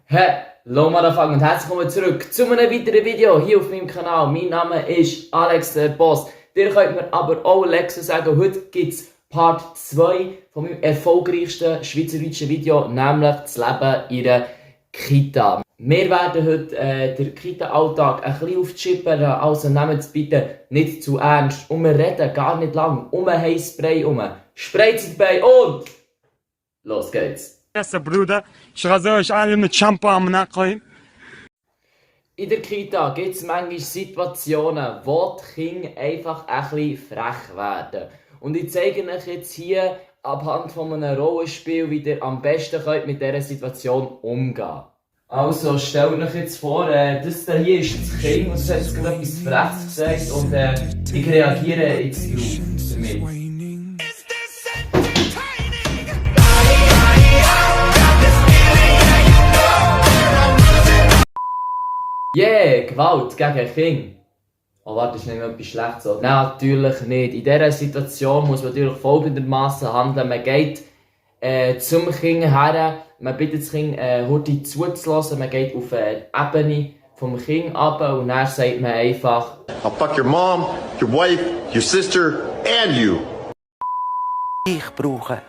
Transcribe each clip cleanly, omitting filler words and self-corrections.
Hallo Motherfucker und herzlich willkommen zurück zu einem weiteren Video hier auf meinem Kanal. Mein Name ist Alex der Boss. Ihr könnt mir aber auch Lexo sagen, heute gibt es Part 2 von meinem erfolgreichsten schweizerdeutschen Video, nämlich das Leben in einer Kita. Wir werden heute den Kita-Alltag ein bisschen aufchippern, also nehmt es bitte nicht zu ernst. Und wir reden gar nicht lang um ein heißes Spray herum. Spreizt dabei und los geht's. Bruder, ich rasiere euch alle mit Shampoo am Nacken. In der Kita gibt es manchmal Situationen, wo die Kinder einfach ein bisschen frech werden. Und ich zeige euch jetzt hier anhand von einem Rollenspiel, wie ihr am besten könnt mit dieser Situation umgehen. Also, stellt euch jetzt vor, das hier ist das Kind und es hat jetzt gerade etwas Freches gesagt und ich reagiere jetzt drauf damit. Yeah, Gewalt gegen Kinder. Oh warte, das ist nicht mehr etwas Schlechtes, oder? Nein, natürlich nicht. In dieser Situation muss man natürlich folgendermaßen handeln. Man geht zum Kind her, man bittet das Kind heute zuzulassen, man geht auf die Ebene vom Kind ab und dann sagt man einfach: I'll fuck your mom, your wife, your sister and you. Ich brauche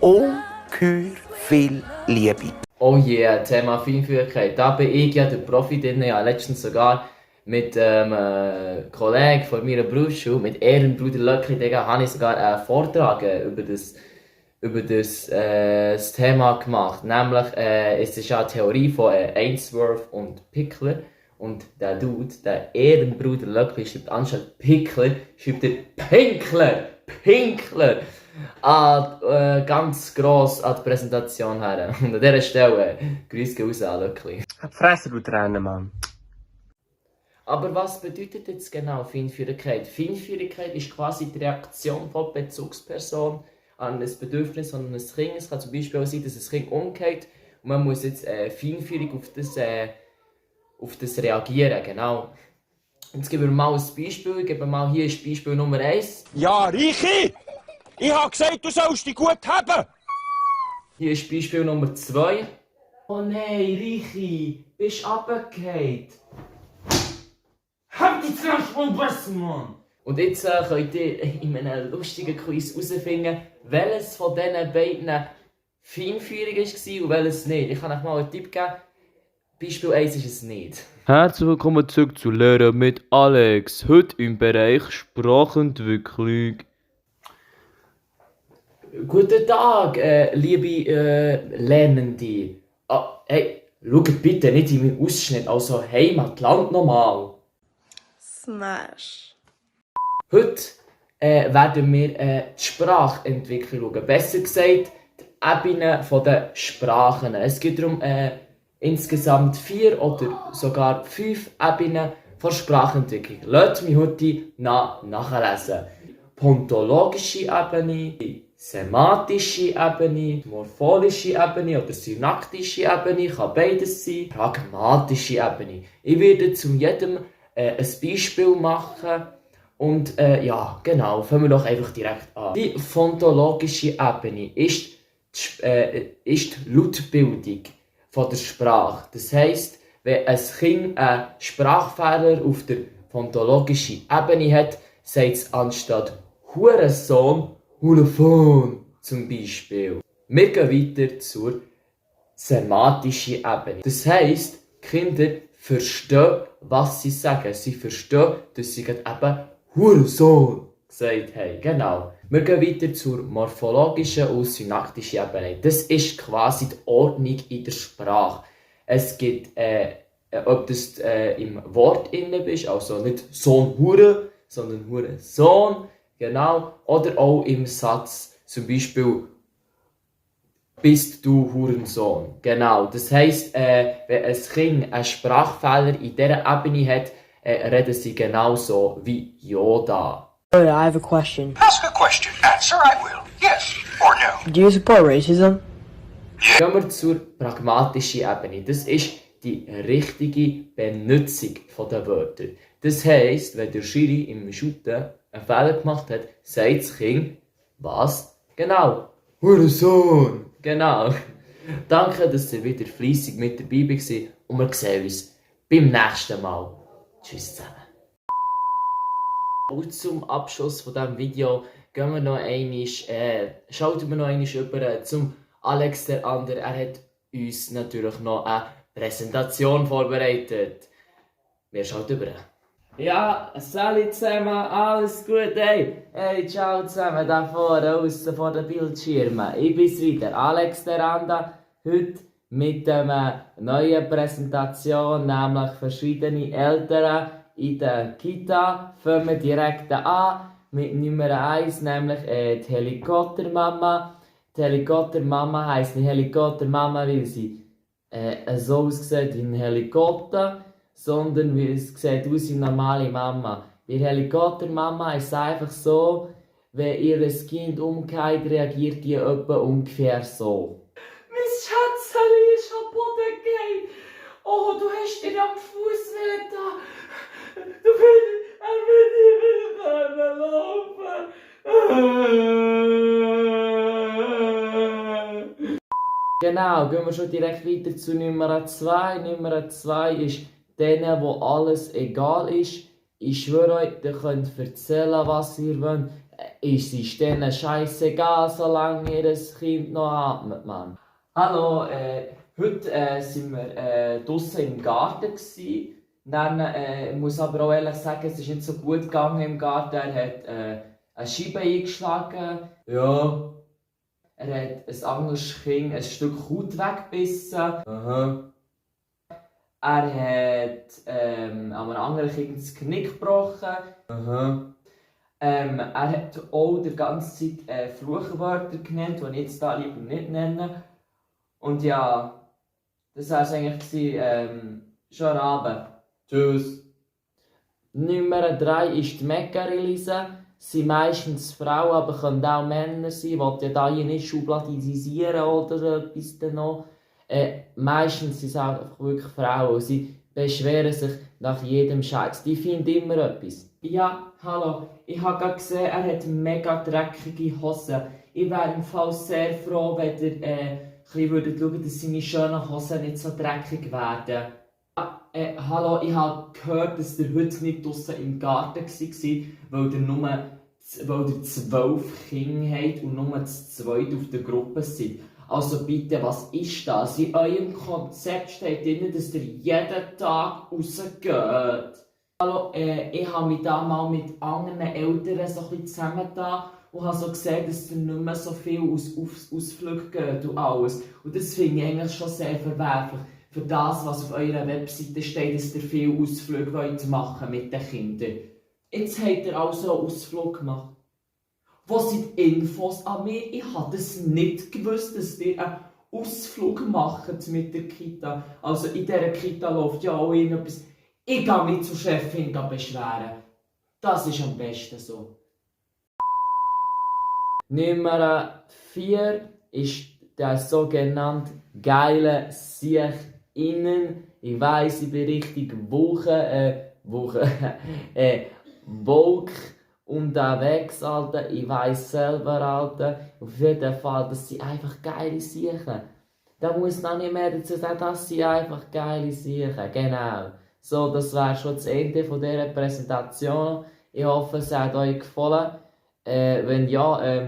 ungeheuer viel Liebe. Oh yeah, Thema Feinführigkeit. Da bin ich ja der Profi drin. Ja, letztens sogar mit einem Kollegen von meiner Berufsschule, mit Ehrenbruder Löckli, habe ich sogar einen Vortrag über das Thema gemacht. Nämlich, es ist ja eine Theorie von Ainsworth und Pickler. Und der Dude, der Ehrenbruder Löckli, schreibt anstatt Pickler, schreibt er Pinkler. Ganz gross an die Präsentation her. Und an dieser Stelle Grüße raus an Löckli. Fresse, du Tränen, Mann. Aber was bedeutet jetzt genau Feinführigkeit? Feinführigkeit ist quasi die Reaktion von der Bezugsperson an ein Bedürfnis von einem Kind. Es kann zum Beispiel auch sein, dass ein Kind umgeht und man muss jetzt feinführig auf das reagieren. Genau. Jetzt geben wir mal ein Beispiel. Ich gebe mal hier Beispiel Nummer 1. Ja, Reichi! Ich hab gesagt, du sollst dich gut haben! Hier ist Beispiel Nummer 2. Oh nein, Reichi, bist runtergefallen. Hab die Zwerchung besser, Mann! Und jetzt könnt ihr in einem lustigen Quiz herausfinden, welches von diesen beiden feinführig war und welches nicht. Ich kann euch mal einen Tipp geben. Beispiel 1 ist es nicht. Herzlich willkommen zurück zu Lernen mit Alex. Heute im Bereich Sprachentwicklung. Guten Tag, liebe Lernende. Hey, schaut bitte nicht in meinen Ausschnitt, also Heimatland nochmal. Smash. Heute werden wir die Sprachentwicklung schauen. Besser gesagt, die Ebene der Sprachen. Es geht darum, insgesamt 4 oder sogar 5 Ebenen der Sprachentwicklung. Lasst mich heute nachlesen. Pontologische Ebene, die semantische Ebene, die morphologische Ebene oder syntaktische Ebene, kann beides sein, pragmatische Ebene. Ich werde zu jedem ein Beispiel machen und ja, genau, fangen wir doch einfach direkt an. Die phonologische Ebene ist die Lautbildung von der Sprache. Das heisst, wenn ein Kind einen Sprachfehler auf der phonologischen Ebene hat, sagt es anstatt Hurensohn, Hurensohn zum Beispiel. Wir gehen weiter zur semantischen Ebene. Das heisst, Kinder verstehen, was sie sagen. Sie verstehen, dass sie eben Hurensohn gesagt haben. Genau. Wir gehen weiter zur morphologischen und syntaktischen Ebene. Das ist quasi die Ordnung in der Sprache. Es gibt, ob das im Wort inne bist, also nicht Sohn Hure, sondern Hurensohn. Genau. Oder auch im Satz, zum Beispiel, bist du Hurensohn. Genau. Das heisst, wenn ein Kind einen Sprachfehler in dieser Ebene hat, reden sie genauso wie Yoda. I have a question. Ask a question. Answer, I will. Yes or no. Do you support racism? Gehen wir zur pragmatischen Ebene. Das ist die richtige Benutzung der Wörter. Das heisst, wenn der Schiri im Shooten einen Fehler gemacht hat, sagt das Kind, was? Genau. Hurensohn. Genau. Danke, dass ihr wieder fleissig mit dabei wart und wir sehen uns beim nächsten Mal. Tschüss zusammen. Und zum Abschluss von diesem Video gehen wir noch schauen wir noch einmal über zum Alex der Ander. Er hat uns natürlich noch eine Präsentation vorbereitet. Wir schauen über. Ja, salut zusammen, alles gut, hey, ciao zusammen, da vorne, aussen vor den Bildschirmen. Ich bin's wieder, Alex der Ander, heute mit einer neuen Präsentation, nämlich verschiedene Eltern in der Kita. Fangen wir direkt an mit Nummer 1, nämlich die Helikoptermama. Die Helikoptermama heisst nicht Helikoptermama, weil sie so aussieht wie ein Helikopter, sondern weil es sieht aus wie eine normale Mama. Bei Helikoptermama ist es einfach so, wenn ihr Kind umkehrt, reagiert die etwa ungefähr so. Mein Schätzchen ist am Boden gefallen. Oh, du hast dir am Fuß wehgetan. Du willst nicht laufen. Genau, gehen wir schon direkt weiter zu Nummer 2. Nummer 2 ist denen, wo alles egal ist. Ich schwöre euch, ihr könnt erzählen, was ihr wollt. Es ist denen scheißegal, solange ihr Kind noch atmet, Mann. Hallo, heute sind wir draussen im Garten gewesen. Dann muss aber auch ehrlich sagen, es ist nicht so gut gegangen im Garten. Er hat eine Scheibe eingeschlagen. Ja. Er hat ein anderes Kind ein Stück Haut weggebissen. Aha. Er hat einem anderen Kind das Knick gebrochen. Aha. Er hat auch die ganze Zeit Fluchwörter genannt, die ich jetzt hier lieber nicht nenne. Und ja, das war es eigentlich. Schönen Abend. Tschüss. Nummer 3 ist die Mecker-Elise. Sie sind meistens Frauen, aber können auch Männer sein. Ich will ja da hier nicht schubladisieren oder so etwas noch. Meistens sind es einfach wirklich Frauen. Sie beschweren sich nach jedem Scheiß. Die finden immer etwas. Ja, hallo. Ich habe gerade gesehen, er hat mega dreckige Hosen. Ich wäre im Fall sehr froh, wenn ihr schauen würdet, dass seine schönen Hosen nicht so dreckig werden. Hallo, ich habe gehört, dass ihr heute nicht draussen im Garten war, weil ihr 12 Kinder habt und nur zu zweit auf der Gruppe seid. Also bitte, was ist das? In eurem Konzept steht drin, dass ihr jeden Tag rausgeht. Hallo, ich habe mich da mal mit anderen Eltern so ein bisschen zusammengetan und habe so gesehen, dass ihr nicht mehr so viel Ausflüge geht und alles. Und das finde ich eigentlich schon sehr verwerflich. Für das, was auf eurer Webseite steht, dass ihr viele Ausflüge machen mit den Kindern. Jetzt habt ihr also einen Ausflug gemacht. Wo sind die Infos an mir? Ich habe das nicht gewusst, dass ihr einen Ausflug macht mit der Kita. Also in dieser Kita läuft ja auch irgendetwas. Ich gehe mich zur Chefin beschweren. Das ist am besten so. Nummer 4 ist der sogenannte geile Sieg innen. Ich weiss, ich bin richtig Vogue unterwegs, Alter. Ich weiss selber, Alter. Auf jeden Fall, das sind einfach geile Siechen. Da muss noch nicht mehr dazu sagen, das sind einfach geile Siechen. Genau. So, das wäre schon das Ende von dieser Präsentation. Ich hoffe, es hat euch gefallen. Wenn ja,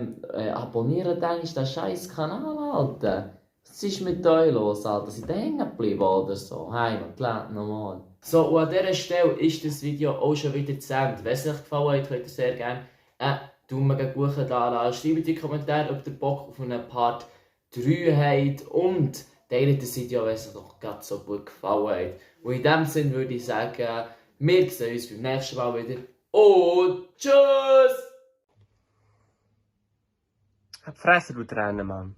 abonniert eigentlich den scheiß Kanal, Alter. Was ist mit euch los, Alter? Seid ihr hängen geblieben oder so? Heimat, lernt nochmal. So, und an dieser Stelle ist das Video auch schon wieder zu Ende. Wenn es euch gefallen hat, könnt ihr sehr gerne Daumen hoch da lassen. Schreibt in die Kommentare, ob ihr Bock auf einen Part 3 habt. Und teilt das Video, wenn es euch doch gerade so gut gefallen hat. Und in diesem Sinne würde ich sagen, wir sehen uns beim nächsten Mal wieder. Und tschüss! Fresse, du Tränen, Mann.